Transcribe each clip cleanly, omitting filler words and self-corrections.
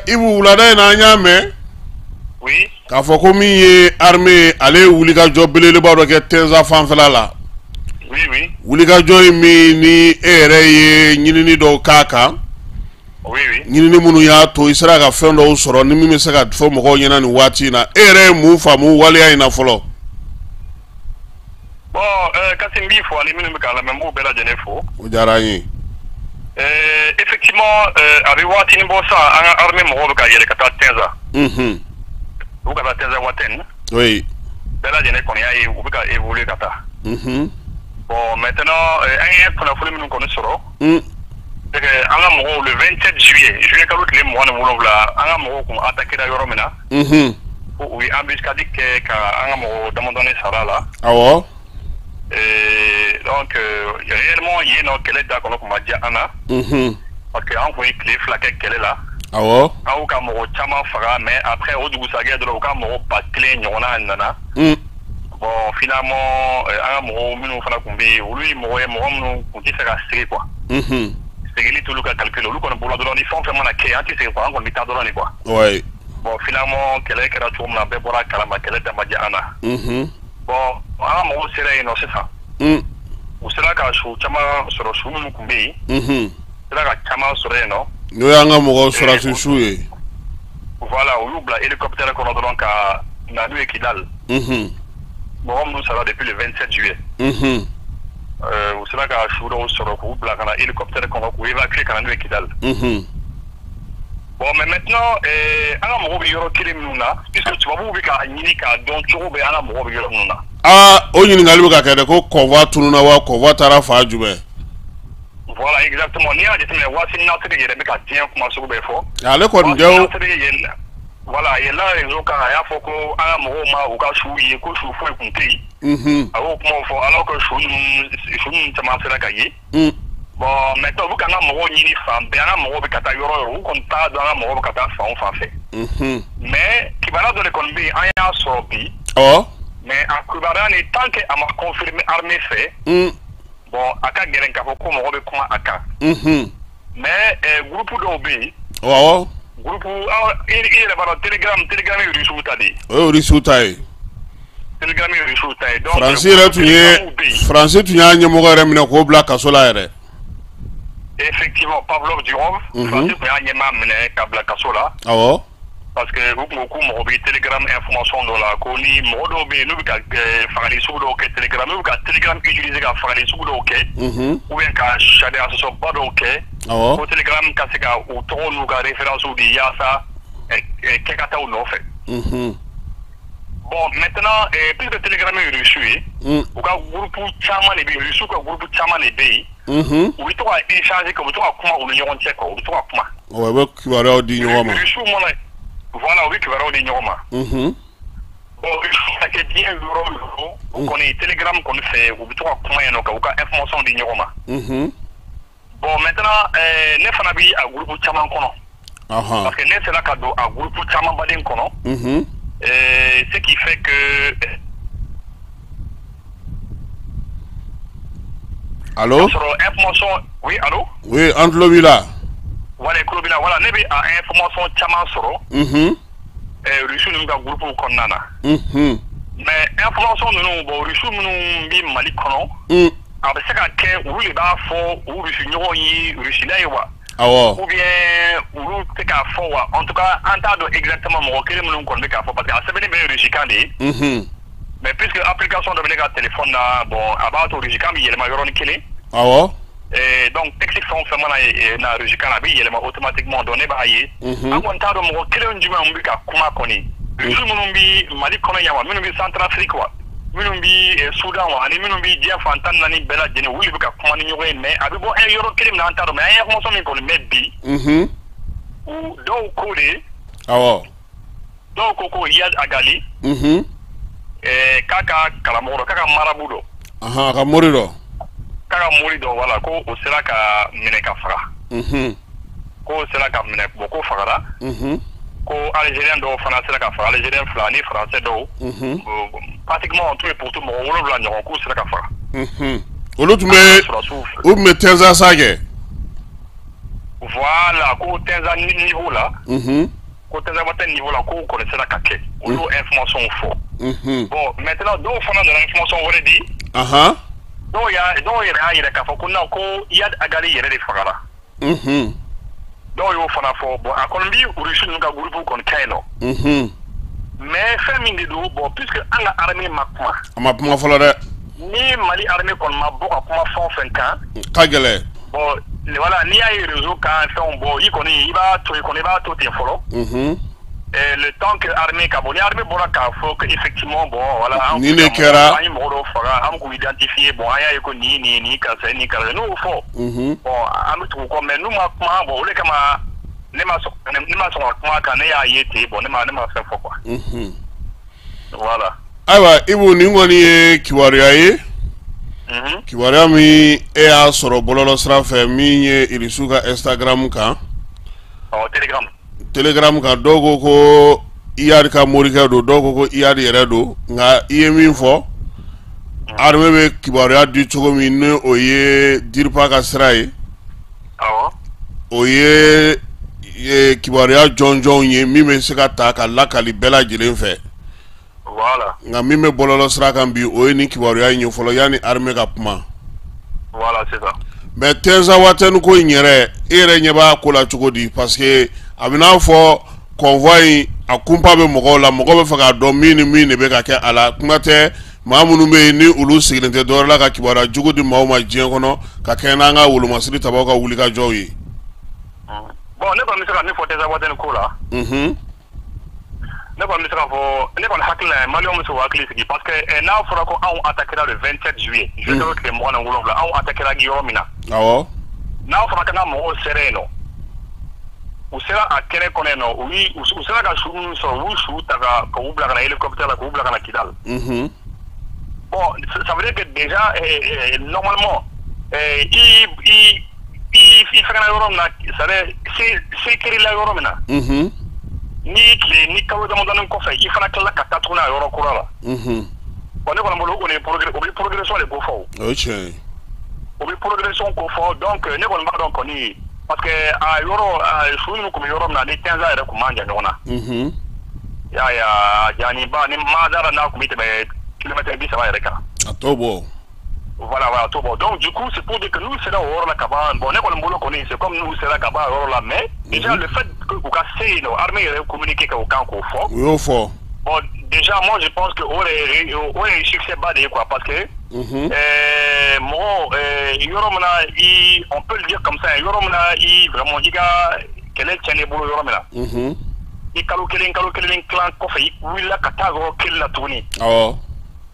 Ibu, wulada in na, an y'a mɛn k'a fɔ ko min ye armée, ale ye wulikajɔ belebeleba dɔ kɛ Tɛnza fanfɛla la. Wulikajɔ in min ni e yɛrɛ ye ɲinini dɔw k'a kan, ɲinini minnu y'a to i sera ka fɛn dɔw sɔrɔ ni min bɛ se ka fɔ mɔgɔw ɲɛna nin waati in na, e yɛrɛ ye mun faamu waleya in na fɔlɔ? Bon, Kassim, n b'i fo, ani minnu bɛ k'a lamɛn, n b'u bɛɛ lajɛlen fo. O diyara an ye. Effectivement, a bɛ waatinin bɔ sisan, an ka armée mɔgɔw bɛ ka yɛlɛ ka taa Tɛnza. U ka taa Tɛnza Watɛni. Bɛɛ lajɛlen kɔni y'a ye u bɛ ka évoluer ka taa. Bon, maintenant, an ye kunnafoni minnu kɔni sɔrɔ, c'est que an ka mɔgɔw, le 27 juillet, juillet kalo tile 27, an ka mɔgɔw kun attaqué yɔrɔ min na, ko u ye embuscade kɛ ka an ka mɔgɔ damadɔni sara la. Donc réellement, yen nɔ, kɛlɛ da kɔnɔ kun ma diya an na. Parce que an kun ye tile 2 kɛ kɛlɛ la. An y'u ka mɔgɔ caman faga, mais après o dugusajɛ dɔrɔn, u ka mɔgɔ 1000 ɲɔgɔnna nana. Bon, finalement, an ka mɔgɔw minnu fana kun bɛ yen, olu ye mɔgɔ ye, mɔgɔ minnu kun tɛ fɛ ka segin quoi. Seginni t'olu ka calcul, olu kɔni bolo dɔrɔn, ni fɛn o fɛn mana kɛ, an tɛ segin quoi, an kɔni bɛ taa dɔrɔn de quoi. Bon, finalement, kɛlɛ kɛra cogo min na, bɛɛ bɔra a kalama, kɛlɛ da ma diya an na. Bon, an ka mɔgɔw sera yen nɔ sisan. U sera ka su caman sɔrɔ, su minnu tun bɛ yen. Sera ka caman sɔrɔ yen nɔ. N'o y'an ka mɔgɔw sɔrɔsi su ye. Voilà, u y'u bila hélicoptère kɔnɔ dɔrɔn ka na n'u ye Kidal. Mɔgɔ minnu sara depuis le 27 juillet. U sera ka su dɔw sɔrɔ k'u bila ka na hélicoptère kɔnɔ, k'u évacuer ka na n'u ye Kidal. Bon, mais maintenant, an ka mɔgɔw bɛ yɔrɔ kelen minnu na, puisque tubabuw bɛ k'a ɲini k'a dɔn cogo bɛɛ an ka mɔgɔw bɛ yɔrɔ minnu na. Aa, o ɲininkali bɛ ka kɛ dɛ, ko convoi tununna wa, convoi taara fan jumɛn? Voilà, exactement. N'i y'a jateminɛ, Wassim Nasr yɛrɛ bɛ ka diɲɛ kuma sugu bɛɛ fɔ. Ale kɔni Wassim jɛw. Nasr yɛlɛ, voilà, a yɛlɛla réseau kan, a y'a fɔ ko an ka mɔgɔw ma u ka suw ye, ko su foyi tun tɛ yen. A y'o kumaw fɔ alors que su ninnu caman sera ka ye. Bon, maintenant, u bɛ k'an ka mɔgɔw ɲini fan bɛɛ, an ka mɔgɔw bɛ ka taa yɔrɔ o yɔrɔ, u kɔni t'a dɔn an ka mɔgɔw bɛ ka taa fan o fan fɛ. Mais kibaruya dɔ de kɔni bɛ yen, an y'a sɔrɔ bi. Mais a kibaruya nin, tant que a ma confirmer armée fɛ, bon, a ka gɛlɛn k'a fɔ ko mɔgɔ bɛ kuma a kan. Mais groupe dɔw bɛ yen. Groupe aw, i yɛrɛ b'a dɔn, Telegram ye Russiw ta de ye. O ye Russiw ta ye. Telegram ye Russiw ta ye. Donc Faransi yɛrɛ tun ye Telegramw bɛ yen. Faransi tun y'a ɲɛmɔgɔ yɛrɛ minɛ k'o bila kaso la yɛrɛ. Effectivement, Pavlov Durov, Faransi tun y'a ɲɛmaa minɛ ka bila kaso la. Parce que u tun ko k'u mago bɛ Telegram information dɔ la, ko ni mɔgɔ dɔw bɛ yen n'u bɛ ka fagali sugu dɔw kɛ Telegram, n'u bɛ ka Telegram utiliser ka fagali sugu dɔw kɛ, ou bien ka sariya sɔsɔba dɔw kɛ, ko Telegram ka se ka u tɔgɔ n'u ka référence di yaasa kɛ ka taa u nɔfɛ. Bon, maintenant, puisque Telegram ye Russe ye, u ka groupe caman de bɛ yen, Russe ka groupe caman de bɛ yen. U bɛ to ka échanger kɛ, u bɛ to ka kuma u ni ɲɔgɔn cɛ quoi, u bɛ to ka kuma. Awɔ, u bɛ kibaruyaw di ɲɔgɔn ma. Russe mana, voilà, u bɛ kibaruyaw di ɲɔgɔn ma. Bon, ka kɛ diɲɛ yɔrɔ o yɔrɔ, u kɔni Telegram kɔni fɛ, u bɛ to ka kuma yen nɔ ka u ka information di ɲɔgɔn ma. Bon, maintenant, ne fana bɛ a groupe caman kɔnɔ. Parce que ne sera ka don a groupe caman baden kɔnɔ. Ce qui fait que Allo? Sɔrɔ information, oui, allo? Oui, an tulo b'i la. Voilà, tulo b'i la, voilà, ne bɛ a information caman sɔrɔ. Russe ninnu ka groupe kɔnɔna na. Mais information ninnu, bon, Russe minnu bɛ Mali kɔnɔ, a bɛ se ka kɛ olu de b'a fɔ u Russe ɲɔgɔn ye Russie la ye wa? Ou bien olu tɛ k'a fɔ wa? En tout cas, an t'a dɔn exactement mɔgɔ kelen minnu kɔni bɛ k'a fɔ, parce que a sɛbɛnni bɛɛ ye Russie kan de ye. Mais puisque application dɔ bɛ ne ka téléphone na, bon, a b'a to Russie kan bɛ yɛlɛma yɔrɔnin kelen. Donc texte fɛn o fɛn mana na Russie kan na, a bɛ yɛlɛma automatiquement, donc ne b'a ye. An kɔni t'a dɔn mɔgɔ kelen jumɛn bɛ ka kuma kɔni. Russe minnu bɛ Mali kɔnɔ yan wa, minnu bɛ Centrafrique wa, minnu bɛ Soudan wa, ani minnu bɛ diɲɛ fan 14 bɛɛ lajɛlen, olu de bɛ ka kuma ni ɲɔgɔn ye, mais a bɛ bɔ yɔrɔ kelen min na, an t'a dɔn, mais an ye information min kɔni mɛn bi. U dɔw ko de. Dɔw ko ko Iyad Ag Ghali. K'a ka karamɔgɔ dɔ, k'a ka marabu dɔ. Ahan, a ka mori dɔ. K'a ka mori dɔ, voilà, ko o sera ka minɛ ka faga. K'o sera ka minɛ, bon, ko fagara. Ko Algérien dɔw fana sera ka faga, Algérien fila ani Français dɔw. Bon, pratiquement en tout et pour tout, mɔgɔ 7 ɲɔgɔn k'u sera ka faga. Olu tun bɛ Sɔrɔdasiw fɛ. U tun bɛ Tɛnzasa kɛ. Voilà, ko Tenza niveau la. Ko Tinzaouaten niveau la, ko kɔni sera ka kɛ. U y'o information fɔ. Bon, maintenant dɔw fana nana information wɛrɛ di. Dɔw y'a dɔw yɛrɛ y'a yira k'a fɔ ko non, ko Iyad Ag Ghali yɛrɛ de fagara. Dɔw y'o fana fɔ. Bon, a kɔni bi Russe ninnu ka groupe kɔni ka ɲi nɔ. Mais fɛn min de don, bon, puisque an ka armée ma kuma. A ma kuma fɔlɔ dɛ. Ni Mali armée kɔni ma bɔ ka kuma fɛn o fɛn kan. Ka gɛlɛn. Bon, voilà, n'i y'a ye réseau kan fɛnw bɔ, i kɔni i b'a to i kɔni i b'a to ten fɔlɔ. Le temps que armée ka bɔ, ni armée bɔra k'a fɔ que effectivement, bon, voilà, an nin de kɛra, an ye mɔgɔ dɔw faga, an k'u identifier, bon, an y'a ye ko nin nin nin karisa nin karisa, n'o fɔ. Bon, an bɛ tugu kɔ, mais n'u ma kuma, bon, o de kama ne ma sɔn ka kuma kan. Ne y'a ye ten, bon, ne ma fɛn fɔ quoi. Voilà. Ayiwa Ibu, nin kɔni ye kibaruya ye. Kibaruya min e y'a sɔrɔ bɔlɔlɔ sira fɛ, min ye Irisiw ka Instagram kan. Ɔ, Telegram. Telegram kan, dɔw ko ko Iyad ka morikɛ don, dɔw ko ko Iyad yɛrɛ don. Nka i ye min fɔ, armée bɛ kibaruya di cogo min, ni o ye DIRPA ka sira ye. O ye kibaruya jɔnjɔnw ye min bɛ se ka ta ka lakali bɛɛ lajɛlen fɛ. Nka min bɛ bɔlɔlɔ sira kan bi, o ye nin kibaruya in ye fɔlɔ yanni armée ka kuma. Voilà, c'est ça. Mais Tinzaouaten ko in yɛrɛ, e yɛrɛ ɲɛ b'a ko la cogo di? Parce que a bɛ n'a fɔ convoi in, a kunpa bɛ mɔgɔw la, mɔgɔw bɛ fɛ k'a dɔn min ni min de bɛ ka kɛ a la. Kuma tɛ maa minnu bɛ yen ni olu sigilen tɛ dɔwɛrɛ la ka kibaruya jugu di maaw ma diɲɛ kɔnɔ, ka kɛɲɛ n'an ka wolomasiri tabaw ka wulikajɔw ye. Bon, ne kɔni bɛ se ka min fɔ Tinzaouaten ko la. Ne kɔni bɛ se k'a fɔ, ne kɔni hakili la, Maliyɛnw bɛ se k'u hakili sigi, parce que n'a fɔra ko anw attaquera le 27 juillet, juillet kalo tile 27, anw attaquera yɔrɔ min na. N'a fɔra k'an ka mɔgɔw sera yen nɔ, u sera a kɛnɛ kɔnɔ yen nɔ, u sera ka su minnu sɔrɔ, u y'u su ta ka k'u bila ka na hélicoptère la, k'u bila ka na Kidal. Bon, ça veut dire que déjà normalement i fɛngɛna yɔrɔ min na, c'est à dire se kɛr'i la yɔrɔ min na. Ni tile ni kalo damadɔni kɔfɛ, i fana tilala ka taa tuguni a yɔrɔ kura la. Bon, ne kɔni bolo, o kɔni ye progrès, o bɛ progression de ko fɔ o. O ye tiɲɛ ye. O bɛ progression ko fɔ. Donc ne kɔni b'a dɔn kɔni, parce que a yɔrɔ a su ninnu tun bɛ yɔrɔ min na ni Tenza yɛrɛ tun man jan ɲɔgɔn na. I y'a ye, a janiba ni madara n'a tun bɛ tɛmɛ kilomètre 30 yɛrɛ kan. A t'o bɔ. Voilà, tout bon. Donc, du coup, c'est pour dire que nous sera o yɔrɔ la ka ban. Bon, ne kɔni bolo kɔni, c'est comme nous sera ka ban o yɔrɔ la, mais déjà le fait que u ka se yen nɔ, armée yɛrɛ communiqué kɛ o kan k'o fɔ. U y'o fɔ. Bon, déjà, moi, je pense que o ye succès ba de ye quoi, parce que mɔgɔ yɔrɔ min na i, on peut le dire comme ça, yɔrɔ min na i vraiment i ka kɛlɛ tiɲɛn'i bolo yɔrɔ min na. I kalo kelen, kalo kelen ni tilan kɔfɛ, i wulila ka taa yɔrɔ kelen la tuguni.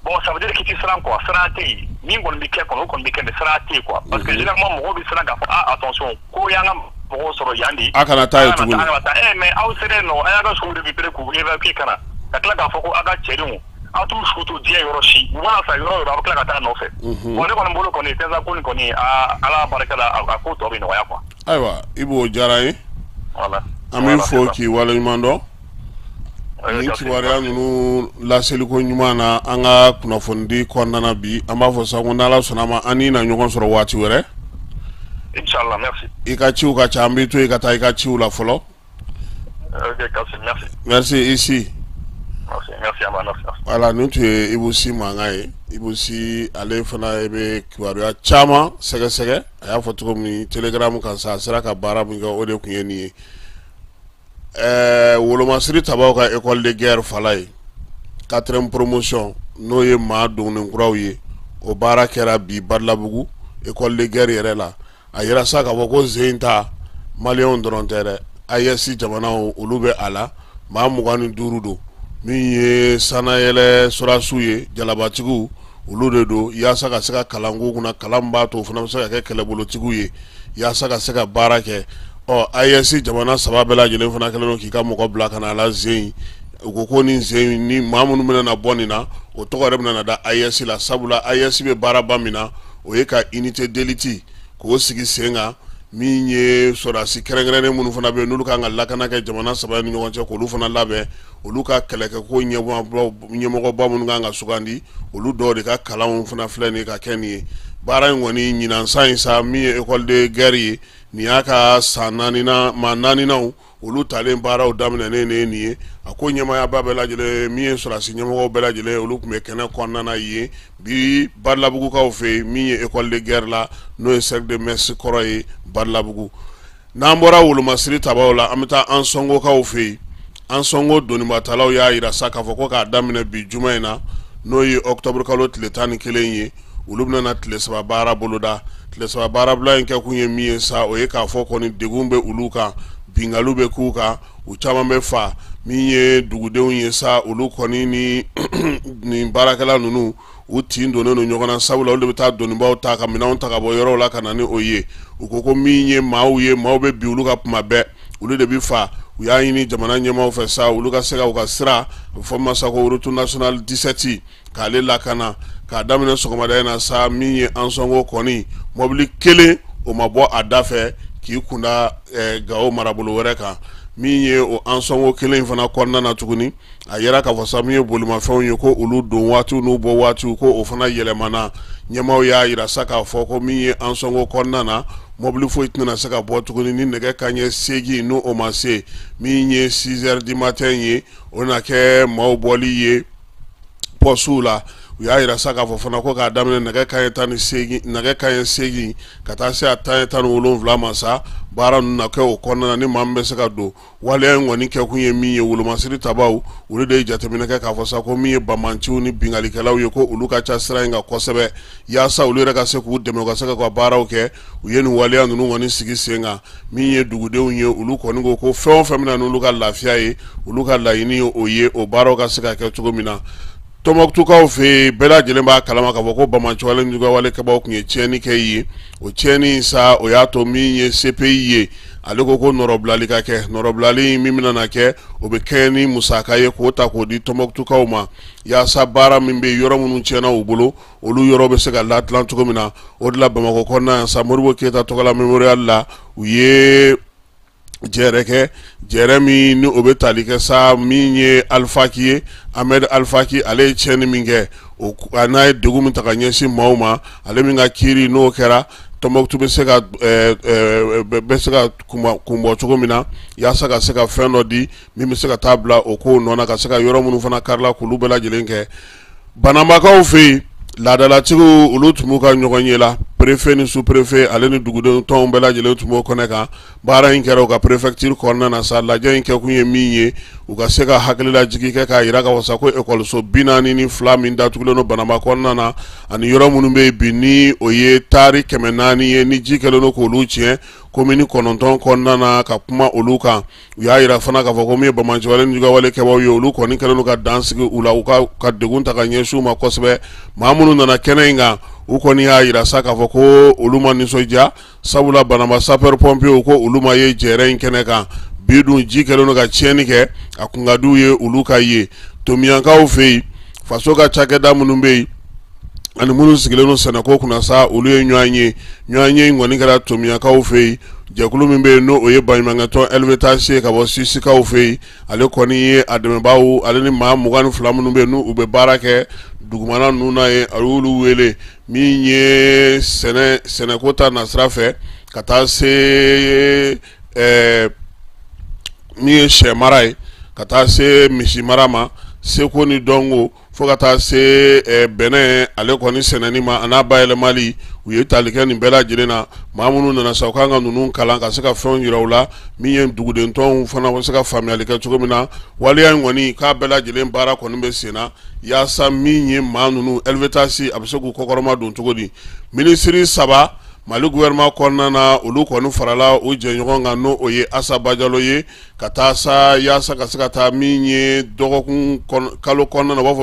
Bon, ça veut dire k'i tɛ siran quoi, siran tɛ yen. Min kɔni bɛ kɛ kɔni, o kɔni bɛ kɛ, mais siran tɛ yen quoi. Parce que généralement mɔgɔw bɛ siran k'a fɔ: ah, attention, ko y'an ka mɔgɔw sɔrɔ yan de. A kana taa yen tuguni. A kana taa. Mais aw sera yen nɔ, a y'a ka sow récupérer k'u évacuer ka na. Ka tila k'a fɔ ko aw ka cɛdenw, aw t'u su to diɲɛ yɔrɔ si. U mana sa yɔrɔ o yɔrɔ, a bɛ tila ka taa nɔfɛ. Bon, ne kɔni bolo kɔni, Tenza ko nin kɔni, aa, Ala barika la, a ko tɔ bɛ nɔgɔya quoi. Ayiwa Ibu, o diyara n ye. Voilà. An b'i fo k'i waleɲuman dɔn nin kibaruya ninnu laseliko ɲuman na an ka kunnafonidi kɔnɔna na bi. An b'a fɔ sa ko n'Ala sɔnna a ma, an ni na ɲɔgɔn sɔrɔ waati wɛrɛ. Inchallah, merci. I ka ciw ka ca, an b'i to yen ka taa i ka ciw la fɔlɔ. Ok, Kassim, merci. Merci ici. Merci, merci, Ama, merci. Voilà, nin tun ye Ibu Si mankan ye. Ibu Si, ale fana bɛ kibaruya caman sɛgɛsɛgɛ. A y'a fɔ cogo min Telegram kan sa, a sera ka baara min kɛ, o de tun ye nin ye. Wolomasiri tabaw ka école de guerre fala ye, quatrième promotion, n'o ye maa donnen kuraw ye, o baara kɛra bi Badalabugu école de guerre yɛrɛ la. A yira sa k'a fɔ ko zen ta, Maliyɛnw dɔrɔn tɛ dɛ, AES jamanaw olu bɛ a la. Maa 25 don, min ye sanayɛlɛ sɔrɔdasiw ye, jalabatigiw olu de don, yaasa ka se ka kalan k'u kunna, kalan min b'a to o fana bɛ se ka kɛ kɛlɛbolotigiw ye, yaasa ka se ka baara kɛ. Ɔ, AES jamana saba bɛɛ lajɛlen fana kɛlen don k'i ka mɔgɔ bila ka na a la zen. U ko ko nin zen ni maa minnu bɛna na bɔ nin na, o tɔgɔ yɛrɛ bɛna na da AES la, sabula AES bɛ baaraba min na, o ye ka unité d'élite k'o sigi sen kan, min ye sɔrɔdasi kɛrɛnkɛrɛnnen minnu fana bɛ yen n'olu kan ka lakana kɛ jamana saba ni ɲɔgɔn cɛ, k'olu fana labɛn. Olu ka kɛlɛkɛko ɲɛmɔgɔba minnu kan ka sugandi, olu dɔw de ka kalanw fana filɛ nin ye ka kɛ nin ye. Baara in kɔni ɲinan san in sa, min ye école de guerre ye. Nin y'a ka san naaninan maa naaninaw olu talen baaraw daminɛnen ne nin ye. A ko ɲɛmaayaba bɛɛ lajɛlen, min ye sɔrɔdasi ɲɛmɔgɔw bɛɛ lajɛlen, olu tun bɛ kɛnɛ kɔnɔna na yen bi Badalabugukaw fɛ yen, min ye école de guerre la, n'o ye cercle de Metz kɔrɔ ye Badalabugu. N'an bɔra wolomasiri tabaw la, an bɛ taa Ansɔngokaw fɛ yen. Ansɔngo donibatalaw y'a jira sa k'a fɔ ko k'a daminɛ bi juma in na, n'o ye octobre kalo tile 11 ye, olu bɛna na tile 3 baara boloda. Tile 3 baarabila in kɛkun ye min ye sa, o ye k'a fɔ kɔni degun bɛ olu kan, binkaliw bɛ k'u kan, u caman bɛ fa. Min ye dugudenw ye sa, olu kɔni ni nin baarakɛla ninnu u tin donnen don ɲɔgɔn na, sabula olu de bɛ taa donibaw ta ka minɛnw ta ka bɔ yɔrɔw la ka na ni o ye. U ko ko min ye maaw ye, maaw bɛ bin olu kan tuma bɛɛ, olu de bɛ fa. U y'a ɲini jamana ɲɛmaaw fɛ sa, olu ka se ka u ka sira, a bɛ fɔ min ma sa ko route nationale 17, k'ale lakana. K'a daminɛ sɔgɔmada in na sa, min ye Ansɔngo kɔni mɔbili kelen o ma bɔ a da fɛ k'i kunda Gawo marabolo wɛrɛ kan. Min ye o Ansɔngo kelen in fana kɔnɔna na tuguni, a yira k'a fɔ sa min ye bolimafɛnw ye, ko olu don waatiw n'u bɔ waatiw, ko o fana yɛlɛmana. Ɲɛmaaw y'a yira sa k'a fɔ ko min ye Ansɔngo kɔnɔna na, mɔbili foyi tɛna se ka bɔ tuguni ni nɛgɛ kanɲɛ 8 n'o o ma se. Min ye 6 heures du matin ye, o na kɛ maaw bɔli ye pɔsiw la. U y'a yira sa k'a fɔ fana ko k'a daminɛ nɛgɛ kanɲɛ 18, nɛgɛ kanɲɛ 8 ka taa se a 17 ma sa, baara ninnu na kɛ o kɔnɔna na ni maa min bɛ se ka don. Waleya in kɔni kɛkun ye min ye, wolomasiri tabaw olu de ye jateminɛ kɛ k'a fɔ sa ko min ye banbaanciw ni binkalikɛlaw ye, ko olu ka ca sira in kan kosɛbɛ. Yaasa olu yɛrɛ ka se k'u dɛmɛ u ka se ka baaraw kɛ, u ye nin waleya ninnu kɔni sigi sen kan. Min ye dugudenw ye, olu kɔni ko ko fɛn o fɛn bɛna n'olu ka lafiya ye, olu ka laɲini ye o ye, o baaraw ka se ka kɛ cogo min na. Tɔnbɔkutukaw fɛ yen, bɛɛ lajɛlen b'a kalama k'a fɔ ko banbaanciwale ni juguyawale kɛbaw tun ye tiɲɛni kɛ yen. O tiɲɛni sa, o y'a to min ye CPI ye, ale ko ko nɔrɔbilali ka kɛ. Nɔrɔbilali min bɛna na kɛ, o bɛ kɛ ni musaka ye k'o ta k'o di Tɔnbɔkutukaw ma, yaasa baara min bɛ yɔrɔ minnu tiɲɛna u bolo, olu yɔrɔ bɛ se ka ladilan cogo min na. O de la Bamakɔ kɔnɔna yan sa, Modibo Keyita tɔgɔla mémorial la, u ye jɛrɛ kɛ, jɛrɛ min ni o bɛ tali kɛ sa min ye Alifaki ye, Ahmed Alifaki. Ale ye tiɲɛni min kɛ, o n'a ye degun min ta ka ɲɛsin maaw ma, ale min ka kiiri n'o kɛra, Tɔnbɔkutu bɛ se ka kunbɔ cogo min na, yaasa ka se ka fɛn dɔ di min bɛ se ka taa bila o kow nɔ na, ka se ka yɔrɔ minnu fana karila k'olu bɛɛ lajɛlen kɛ. Banambakaw fɛ yen, laadalatigiw olu tun b'u ka ɲɔgɔn ye la. Préfet ni sous-préfet ale ni dugudenw tɔnw bɛɛ lajɛlen tun b'o kɛnɛ kan. Baara in kɛra u ka préfecture kɔnɔna na sa. Lajɛ in kɛkun ye min ye, u ka se ka hakililajigi kɛ k'a jira k'a fɔ sa ko ekɔliso 42 min datugulen don Banamba kɔnɔna na, ani yɔrɔ minnu bɛ yen bi ni o ye taari 400 ye, ni ji kɛlen don k'olu tiɲɛ komini 9 kɔnɔna na, ka kuma olu kan. U y'a jira fana k'a fɔ ko min ye banbaanciwale ni juguyawale kɛbaw ye, olu kɔni kɛlen don ka dan sigi u la, u ka degun ta ka ɲɛsin u ma kosɛbɛ. Maa minnu nana kɛnɛ in kan, u kɔni y'a jira sa k'a fɔ ko olu ma nisɔndiya, sabula Banamba sapeur pompier ko olu ma ye jɛrɛ in kɛnɛ kan. Bi dun, ji kɛlen don ka tiɲɛni kɛ, a kun ka d'u ye olu ka ye. Tomiyankaw fɛ yen, faso ka cakɛda minnu bɛ yen ani minnu sigilen don sɛnɛko kunna sa, olu ye ɲɔgɔn ye. Ɲɔgɔn ye in kɔni kɛra Tomiyakaw fɛ yen. Jɛkulu min bɛ yen, n'o o ye baɲumankɛtɔn LVTH ye ka bɔ Sisikaw fɛ yen, ale kɔni ye a dɛmɛbaaw, ale ni maa 22 minnu bɛ yen n'u bɛ baara kɛ dugumana ninnu na yen, a y'olu wele. Min ye sɛnɛko ta nasira fɛ, ka taa se min ye sɛ mara ye, ka taa se misi mara ma, seko ni dɔnko, fo ka taa se bɛnɛ ale kɔni sɛnɛni ma a n'a bayɛlɛmali, u ye tali kɛ nin bɛɛ lajɛlen na. Maa minnu nana sa, u kan ka ninnu kalan ka se ka fɛnw yira u la, min ye dugudentɔnw fana bɛ se ka faamuyali kɛ cogo min na. Waleya in kɔni k'a bɛɛ lajɛlen baara kɔni bɛ sen na, yaasa min ye maa ninnu LVTH a bɛ se k'u kɔkɔrɔma don cogo di. Minisiri saba Mali gouvernement kɔnɔna na, olu kɔni farala u jɛɲɔgɔn kan, n'o o ye Asa Bajalo ye, ka taa sa yaasa ka se ka taa min ye dɔgɔkun kalo kɔnɔna na, u b'a fɔ.